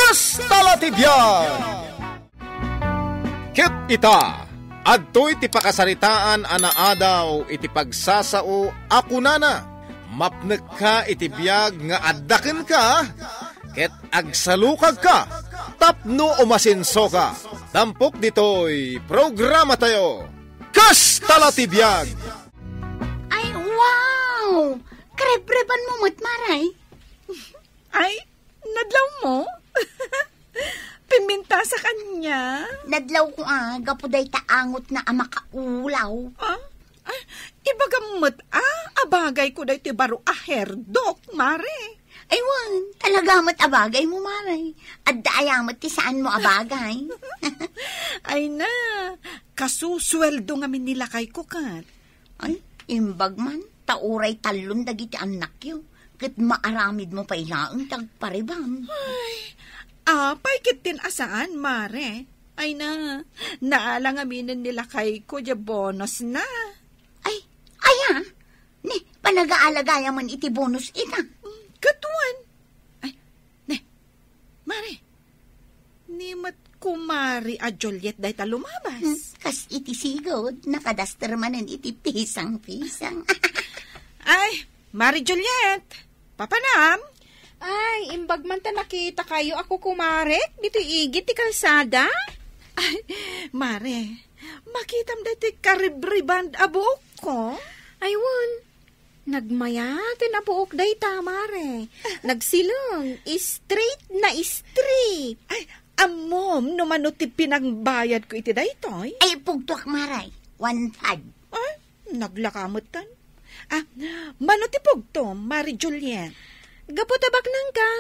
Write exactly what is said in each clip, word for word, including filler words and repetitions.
Kasta la ti biag! Ket ita, adtoy ti pakasaritaan a naadaw iti pagsasao a kunana, "Mapnekka iti biag nga adda kenka, ket agsalukagka tapno umasensoka." Tampok ditoy programatayo, Kasta la ti biag! Ay, wow! Karebreban mo met, Maray. Ay, nadlaw mo? Pimintas a kanya? Nadlaw ko, ah, gapu dayta angot na a makaulaw. Ah? Ah, ibagam met, ah, abagay ko daytoy baro a herdok, Mare. Ay, wen, talaga met abagay mo, Mare. Adda aya met ti saan mo abagay. Ay na, kasusueldo ngamin ni lakay ko ket. Ay, imbag man, ta uray tallon dagiti annakyo, ket maaramid mo pay laeng ti agpariban. Ay, apay ket tin a saan, Mare? Ay na, naala ngaminen ni lakay ko diay bonus na. Ay, aya? Ni, panagaalagaya man iti bonus ita? Mm, ket wen. Ay, ne, Mare, ni met kumari a Juliet dayta lumabas. Hmm, kas iti sigud, nakadaster manen iti pisang-pisang. Ay, Mare Juliet, papanam? Ay, imbag man ta nakitakayo a kukumarek ditoy igid ti kalsada? Ay, Mare, makitam daytoy karibriband a buokko? Ay, wen, nagmayat ti nabuok dayta, Mare. Nagsileng, straight na straight. Ay, ammom no mano ti pinangbayadko iti daytoy? Ay, pugtoak, Mare. One five. Ay, naglaka metten. Ah, mano ti pugtom, Mare Juliet? Gapu ta baknangka,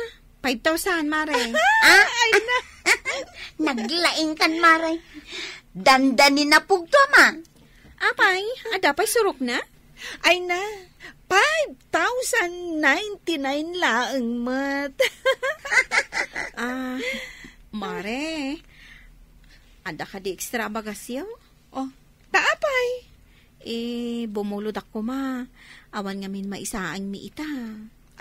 five thousand, Mare. Ah? Ay, na. Naglaingkan, Mare. Dandani na pugtom, ah. Apay, adda pay surokna? Ay na, five thousand ninety-nine laeng met. Ah, Mare, adda kadi extra a bagasyo? Oh, ta apay? Eh, bumulodak koma. Awan ngamin maisaangmi ita.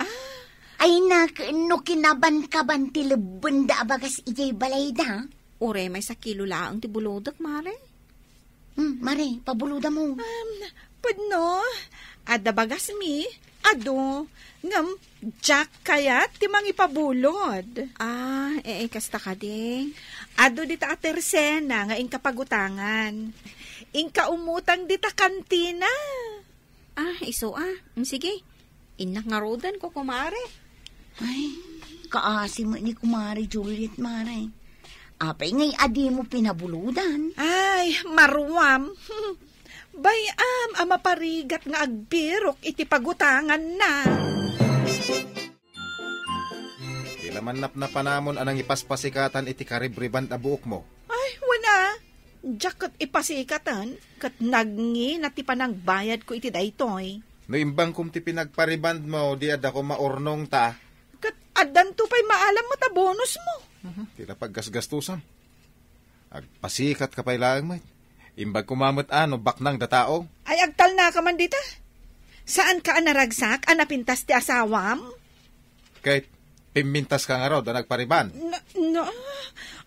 Ah. Ay na, no kinabankaban ti lebbenda a bagas idiay balayda. Uray maysa kilo laeng ti bulodek, Mare. Hmm, Mare, pabulodam mo. Um, pudno, adda bagasmi, adu, ngem diak kayat ti mangipabulod. Ah, ee, kasta kadi. Adu dita a tersena nga inka pagutangan. Inka umutang dita kantina. Ah, isu a. Mm, sige. Innak ngaruden, kukumare. Ay, kaasi met ni Kumare Juliet, Mare. Apay ngay a dimo pinabulodan? Ay, maruam. Bay-am a maparigat nga agbirok iti pagutanganna. Ti la mannapnapanamon a nangipaspasikatan iti karibriband a buokmo. Ay, wen a. Diak ket ipasikatan, ket nagngina ti panangbayadko iti daytoy. No imbangkom ti pinagparibandmo, di adda koma urnongta. Ket addanto pay maalam met a bonusmo. Mhm, ti la paggasgastusam. Agpasikatka pay laeng met. Imbag koma met a no baknang da tao. Ay, agtalnaka man dita. Saanka a naragsak a napintas ti asawam? Ket pimmintaska ngarud a nagpariban. Na, na,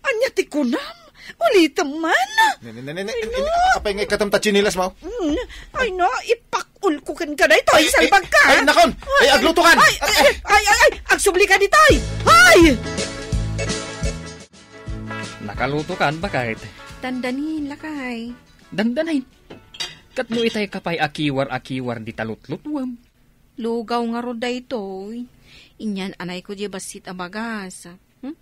ania ti kunam? Ulitem man. Ne, ne, ne, ne, ne, Ay, ne, no. Apay nga ikkatem ta tsinelasmo? Mm, ay, no, ipak-ulko kenka daytoy, Ay, ay, salbagka. Ay, nakon! Ay, aglutokan! Ay, ay, ay, ay, ay, agsubli ka ditoy! Ay! Nakalutokan, baket? Dandanin, lakay. Dandanin? Ket no itay ka pay akiwar-akiwar di talutlutwem? Lugaw ngarud daytoy. Inyan anayko diay bassit a bagas. Hmm?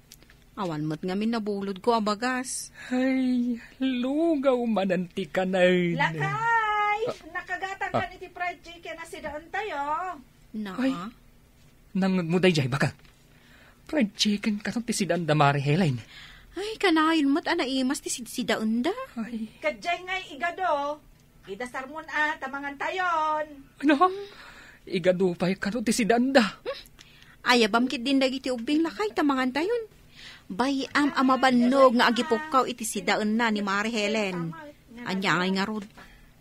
Awan met ngamin nabulodko a bagas. Ay, lugaw manen ti kanen. Lakay! Ah, nakagatang ah. Kan iti fried chicken a sidaentayo. Na? Ay, nangngegmo daydiay, baket? Fried chicken katon ti sidaenda, Mare Helen. Ay, kanayon met a naimas ti sidsidaenda. Ay. Ket diay ngay igado. Idasarmon a, ta mangantayon. Ano? Igadu pay kano ti sidaenda. Hmm. Ayabam ketdin dagiti ubbing lakay ta mangantayon. Bay-am a mabannog nga agipukkaw iti sidaenna ni Mare Helen. Ania ngay ngarud?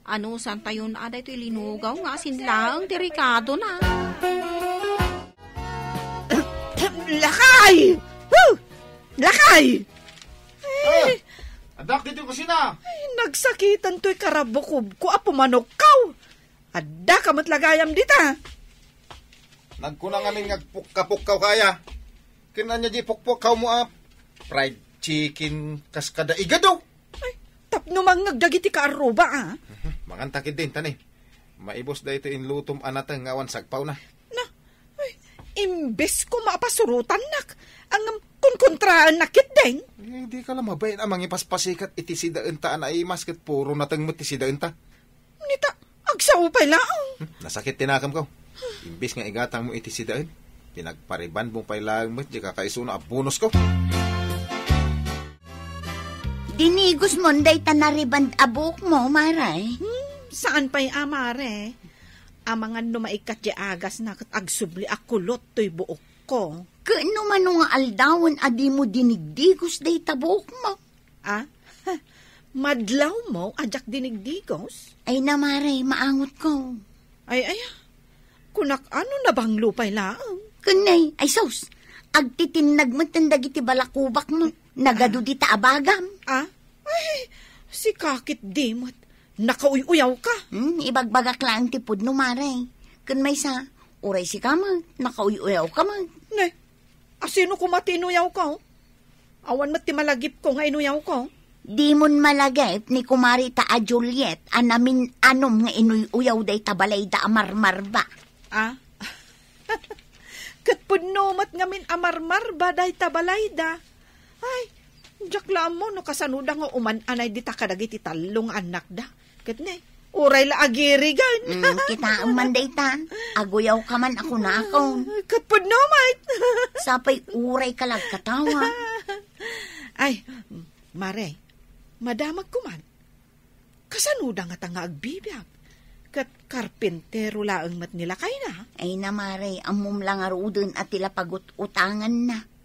Ano, santayon a daytoy linugaw nga asin laeng ti rikadona. Lakay! Huh! Ay! Ah, addak ditoy kusina. Ay, nagsakitan toy karabukobko a pumanokkaw. Adda ka met lagayam dita. Nagkuna ngamin nga agpukka-pukkaw kaya. Ken ania di pukpukkaw mo a fried chicken kas kada igado? Ay, tapno mangngeg dagiti kaarruba, a. Mhm, manganta ketdin, ta ne. Maibus daytoy inlutom a nateng nga awan sagpawna. Na, ay, imbes ko mapasurotannak, ngem kunkontraennak ketdin. Eh, di ka la mabain a mangipaspasikat iti sidaenta a naimas ket puro nateng met ti sidaenta. Nita, agsao pay laeng. Hmm, nasakit ti nakemko. Imbes nga igatangmo iti sidaen, pinagparibanmo pay laeng met di kakaisuna a bonusko. Dinigosmon dayta nariband a buokmo, Mare? Hmm, saan pay a, Mare. Amangan no maikkat di agasna ket agsubli a kulot toy buokko. Ket no mano nga aldawen a dimo dinigdigos dayta buokmo? Ah? Madlawmo a diak dinigdigos? Ay na, Mare, maangotko. Ay, ay, ah. Kunak ano nabanglo pay laeng. Ken ne, ay sus, agtitinnag met dagiti balakubakmo. Nagadu dita a bagam. Ah? Ay, sika ketdi met. Nakauy-uyawka. Hmm, ibagbagak laeng ti pudno, Mare. Ken maysa, uray sika met, nakauy-uyawka met. Ne, asino koma ti inuyawko? Awan met ti malagipko nga inuyawko. Dimon malagip ni kumarita a Juliet a namin-anom nga inuy-uyaw dayta balayda a marmarba. Ah? Ket pudno met ngamin a marmarba dayta balayda. Ay, diak la ammo no kasanoda nga uman-anay dita kadagiti tallo nga annakda. Ket ne, uray la agirigan. Mm, kitaem man dayta. Aguyawka man a kunakon. Ket pudno met. Sapay uray ka la agkatawa. Ay, Mare, madamagko man. Kasanoda ngata nga agbibiag? Ket karpintero laeng met ni lakayna? Ay na, Mare, ammom la ngaruden a ti la pagut-utanganna.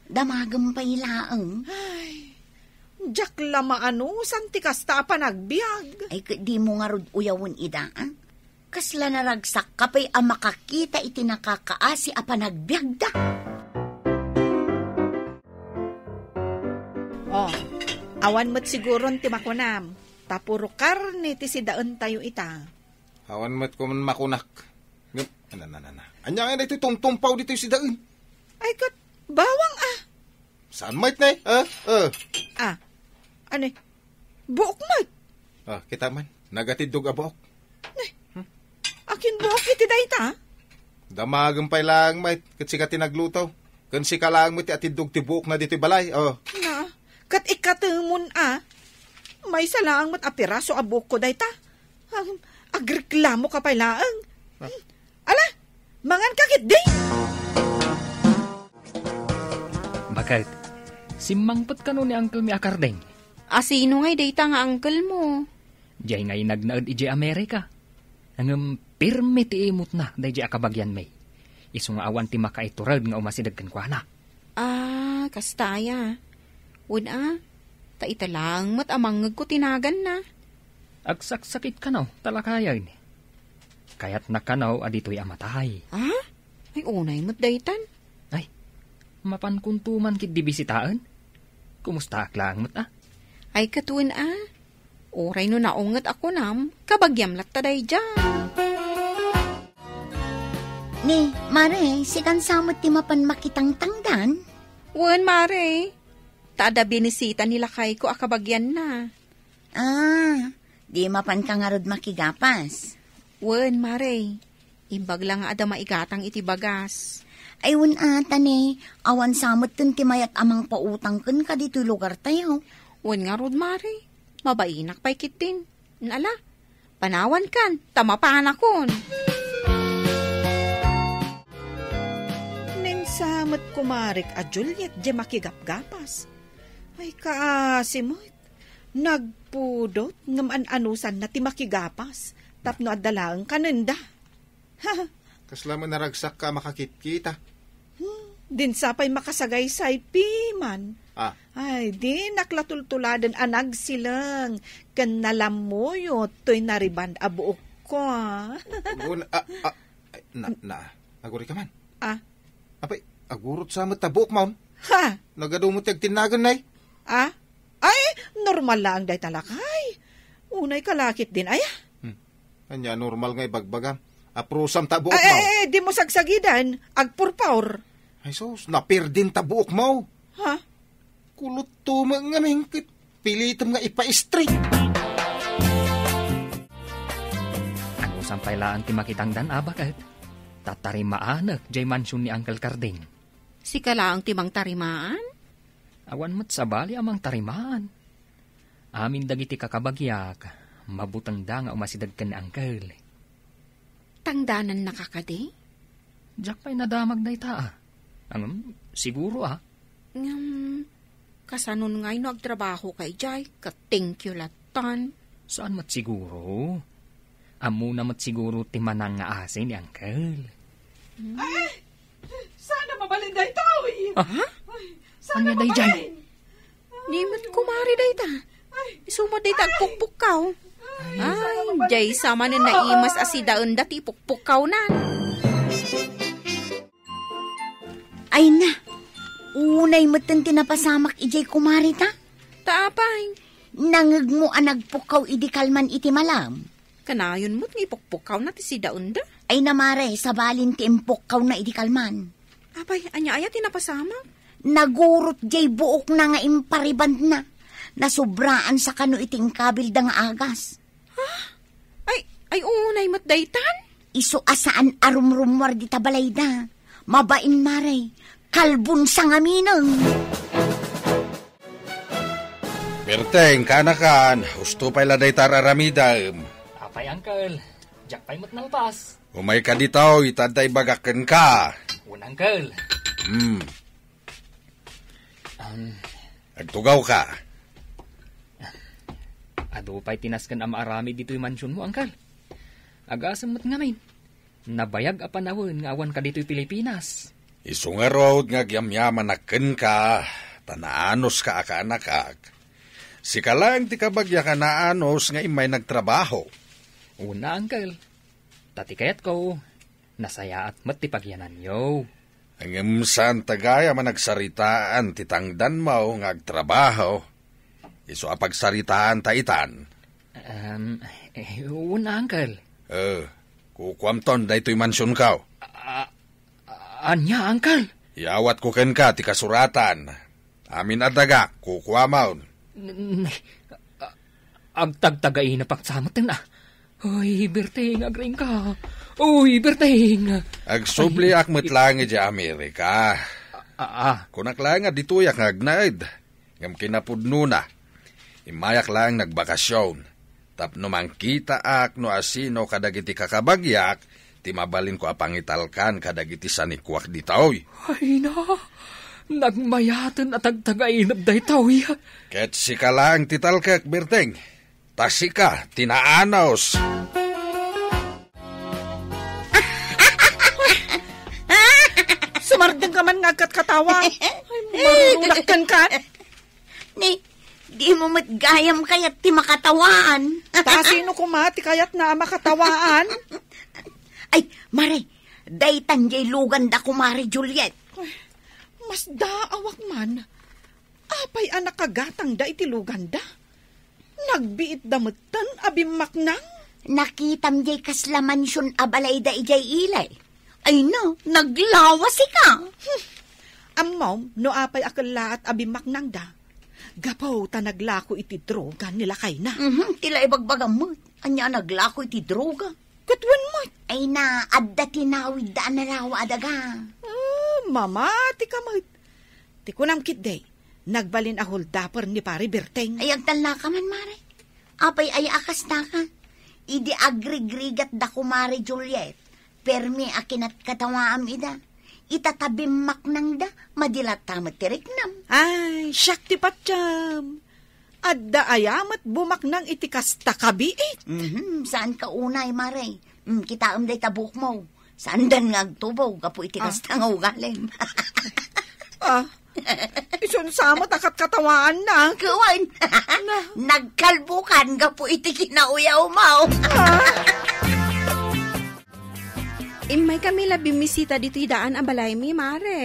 Damagem pay laeng. Ay, diak la maanusan ti kasta a panagbiag. Ay, ket dimo ngarud uyawen ida, a? Kasla naragsakka pay a makakita iti nakakaasi a panagbiagda. Oh, awan met siguron ti makunam, ta puro karne ti sidaentayo ita. Awan met koman makunak. Ngem, ana, ana, ana, ana. Ania ngay daytoy tungtungpaw ditoy sidaen? Ay, ket, bawang, a. Saan met ne? Eh? Eh. Ah, ania? Buok met. Ah, kita man. Nagatiddog a buok. Ne. Akin buok iti dayta? Damagem pay laeng met, ket sika ti nagluto. Ken sika laeng met ti atiddog ti buokna ditoy balay. Oh. Na, ket ikatemon a. Maysa laeng met a piraso a buokko dayta. Ag-, agreklamoka pay laeng. Ah. Ala, manganka ketdi? Baket, simmangpet kano ni Uncle mi a Kardeng? Asino ngay dayta nga uncle mo? Diay nga inagnaed idiay Amerika. Ngem pirmi ti imutna daydiay a kabagian mi. Isu nga awan ti makaitured nga umasideg kenkuana. Ah, kasta aya. Wen a, ta ita laeng met a mangngegko ti naganna. Agsaksakit kano, ta lakayen. Kayatna kano a ditoy a matay. Ah? Ay, unay met daytan. Ay, mapankonto man ketdi bisitaen? Kumustaak laeng met a? Ay, ket wen a. Uray no naunget a kunam, kabagiam latta daydiay. Ni, Mare, sikan sa met ti mapan makitangtangdan? Wen, Mare. Ta adda binisita ni lakayko a kabagianna. Ah, di mapanka ngarud makigapas? Wen, Mare. Imbag la nga adda maigatang iti bagas. Ay, wen a, ta ne, awan sa metten ti mayat a mangpautang kenka ditoy lugartayo. Wen ngarud, Mare. Mabainak pay ketdin. Ala, panawankan, ta mapanakon. Nensa met kumarek a Juliet diay makigapgapas. Ay, kaasi met. Nagpudot ngem an-anusanna ti makigapas tapno adda laeng kanenda. Kasla met naragsakka a makakitkita. Hmm, dinsa pay makasagaysay piman. Ah. Ay, dinak la tultuladen a nagsileng ken nalammuyot toy nariband a buokko, a. Gun-, ah, ah, ay, na, na, agurika man. Ah. Apay, agurot sa met ta buokmon? Ha? Nagadu met ti agtinnagen, nay? Ah? Ay, normal laeng dayta, lakay. Unay ka lakit din, aya? Hmm. Ania, normal nga ibagbagam? Aprusam ta buok Ay, mo. Ay, ay, di mo sagsagiden. Agpurpur. Ay, sus, napirdin ta buok mo. Ha? Kulot to, ngamin, ket pilitem nga ipa-straight. Ano, sampay laeng ti makitangdan a baket? Tattarimaanek jay mansion ni Uncle Carding. Sika laeng ti mangtarimaan? Awan met sabali a mangtarimaan. Amin dagiti kakabagiak, mabutengda nga umasideg ken ni Uncle. Tangdanannaka kadi? Diak pay nadamag dayta, a. Ngem, siguro, a. Ngem, kasanon ngay no agtrabaho ka idiay, ket thank you lattan? Saan met siguro? Ammona met siguro ti manang nga asi ni Uncle. Ay! Saan a mabalin daytoy? Ah? Ay, saan a Ania daydiay? Mabalin? Ni met kumare dayta. Isu met dayta agpukpukkaw. Ay, diay sa manen naimas a sidaenda ti ipukpukkawnan. Ay na, unay metten ti napasamak idiay kumare ta. Ta apay? Nangngegmo a nagpukkaw idi kalman iti malam. Kanayon met nga ipukpukkawna ti sidaenda. Ay na, mare, sabalin ti impukkawna idi kalman. Apay, ania aya ti napasamak? Nagurot jay buokna nga imparibandna. Nasubraan sa kano iti inkabilda nga agas. Ha? Ay, ay, unay met daytan? Isu a saan a rumrumuar dita balayda. Mabain, mare. Kalbon sangamineng. Berteng, kaanakan, husto pay la dayta ar-aramidem. Apay, Uncle? Diak pay met nalpas. Umayka ditoy, ta adda ibagak kenka. Wen, Uncle. Hmm. Um, Agtugawka. Adu pay ti nasken a maaramid ditoy mansionmo, Uncle. Agasem met ngamin. Nabayag a panawen nga awanka ditoy Pilipinas. Isu ngarud nga agyamyamanak kenka, ta naanoska a kaanakak. Sika laeng ti kabagiak a naanos nga immay nagtrabaho. Una, Uncle. Ta ti kayatko, nasayaat met ti pagyananyo. Ngem saanta gayam a nagsaritaan ti tangdanmo nga agtrabaho. Isu a pagsaritaanta itan. Um, eh, una, Uncle. Eh, kukuamton daytoy mansionko. A-, a-, ania, Uncle? Iyawatko kenka ti kasuratan. Amin a daga, kukuamon. N-, n-, a-, agtagtagaina paksamet na. Uy, Berteng, agriingka. Uy, Berteng. Agsubliak met laeng idiay Amerika. A-, a-, a. Kunak laeng a ditoyak nga agnaed. Ngem kinapudnona, immayak laeng nagbakasyon. Tapno mangkitaak no asino kadagiti kakabagiak ti mabalinko a pangitalkan kadagiti sanikuak ditoy. Ay na, nagmayaten a tagtagainep daytoy. Ket sika laeng ti talkek, Berteng. Ta sika ti naanos. Sumardeng ka man nga agkatkatawa. Ay, marurulak kenka. Ni, di mo met gayam kayat ti makatawaan. Ta sino koma ti kayatna a makatawaan? Ay, mare, daytan jay luganda, kumare Juliet. Ay, masdaawak man. Apay a nakagatangda iti luganda? Nagbiitda metten a bimmaknang? Nakitam jay kasla mansion a balayda idiay Ile. Ay no, naglawas ika. Hmm. Ammom no apay a kellaat a bimmaknangda? Gapu ta naglako iti droga ni lakayna. Mhm, ti la ibagbagam met. Ania a naglako iti droga? Ket wen met. Ay na, adda tinawidda a nalawa a daga. Ah, mamati ka met. Ti kunam ketdi, nagbalin a holdaper ni Pari Berteng. Ay, agtallaka man, mare. Apay aya a kastaka? Idi agrigrigatda, kumare Juliet, permi a kinatkatawaam ida. Ita ta bimmaknangda, madi latta met ti riknam. Ay, siak ti patiem. Adda aya met bumaknang iti kasta kabiit? Mhm, saan ka unay, mare. Mm, kitaem dayta buokmo. Saandan nga agtubo gapu iti Ah. kasta nga ugalim. Ah, isunsa met a katkatawaanna? Kuwan. Na. Nagkalbukan gapu iti kinauyawmo. Ah. Immaykami la bimmisita ditoy daan a balaymi, mare.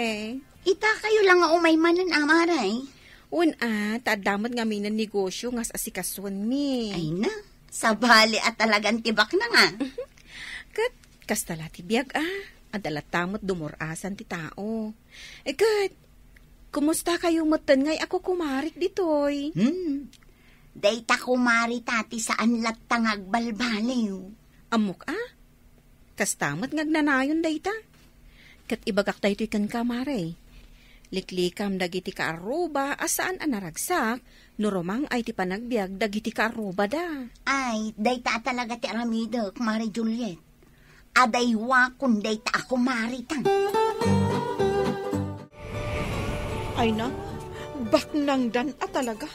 Itakayo la nga umay manen, Amare. Wen a, ta adda met ngamin a negosyo nga as-asikasuenmi. Ay na, sabali a talagan ti baknang a. Ket kasta la ti biag a, adda latta met dumur-asan ti tao. E ket, kumustakayo metten ngay a kukumarik ditoy? Hmm. Dayta kumarita ti saan latta nga agbalbaliw. Ammok a? Kasta met nga agnanayon dayta. Ket ibagak daytoy kenka, Mare. Liklikam dagiti kaarruba a saan a naragsak no rumang-ay ti panagbiag dagiti kaarrubada. Ay, dayta a talaga ti aramidek, Mare Juliet. Adaywa kun dayta a kumarita. Ay na, baknangdan a talaga.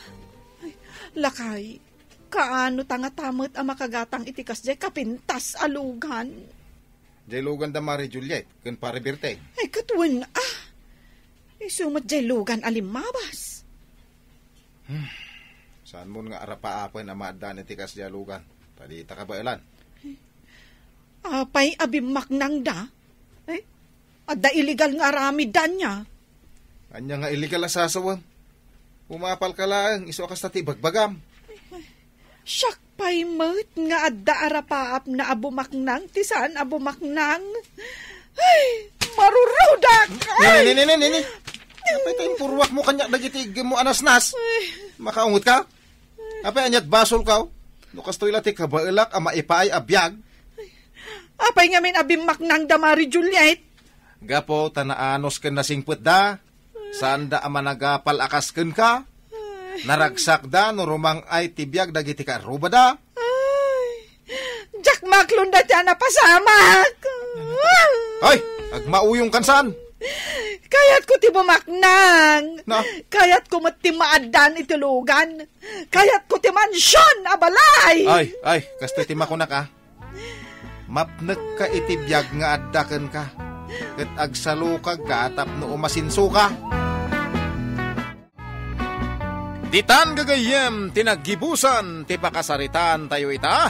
Ay, lakay, kaano ta ngata met a makagatang iti kasdiay kapintas a lugan? Jay lugan da Mare Juliet ken Pare Berteng. Ay, ket wen a. Isu met jay lugan a limmabas. Hmm. Saan mon nga arapaapen a maaddaan iti kasdiay a lugan? Ta dita kabaelan. Apay a bimmaknangda? Eh, adda illegal nga aramidda ania? Ania nga illegal a sasawem? Umapalka laeng, isu a kasta ti ibagbagam. Siak pay met nga adda arapaapna a bumaknang ti saan a bumaknang. Ay, marurudak! Ay! Ni, ni, ni, ni, ni. Apay ta impurruakmo kaniak dagiti iggemmo a nasnas? Ay. Makaunget ka? Apay, ania't basolka? No kastoy la ti kabaelak a maipaay a biag? Apay ngamin a bimmaknangda, Mare Juliet? Gapu ta naanus ken nasingpetda, saanda a managapal a kas kenka. Naragsakda no rumang-ay ti biag dagiti kaarrubada. Ay, diak maklon dayta a napasamak. Ay, agmauyongkan saan? Kayatko ti bumaknang. Na? Kayatko met ti maaddaan iti lugan. Kayatko ti mansion a balay. Ay, ay, kastoy ti makunak a. Mapnekka iti biag nga adda kenka, ket agsalukagka tapno umasinsoka. Ditan gagayyem ti naggibusan ti pakasaritaantayo ita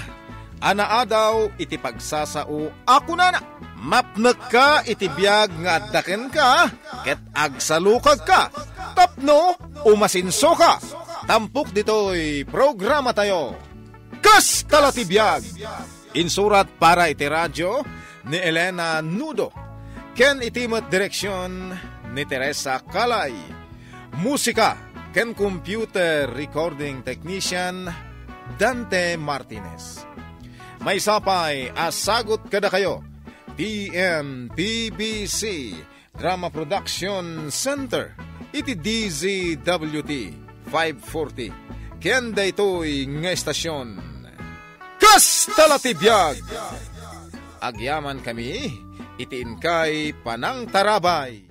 a naadaw iti pagsasao a kunana, "Mapnekka iti biag nga adda kenka, ket agsalukagka tapno umasinsoka." Tampok ditoy programatayo. Kasta la ti biag! Insurat para iti radyo ni Elena Nudo, ken iti met direksion ni Teresa Calay. Musika ken computer recording technician, Dante Martinez. Maysa pay a sagut kadakayo, T M P B C, Drama Production Center iti D Z W T five forty, ken daytoy nga estasion. Kasta la ti biag! Agyamankami iti inkay panangtarabay.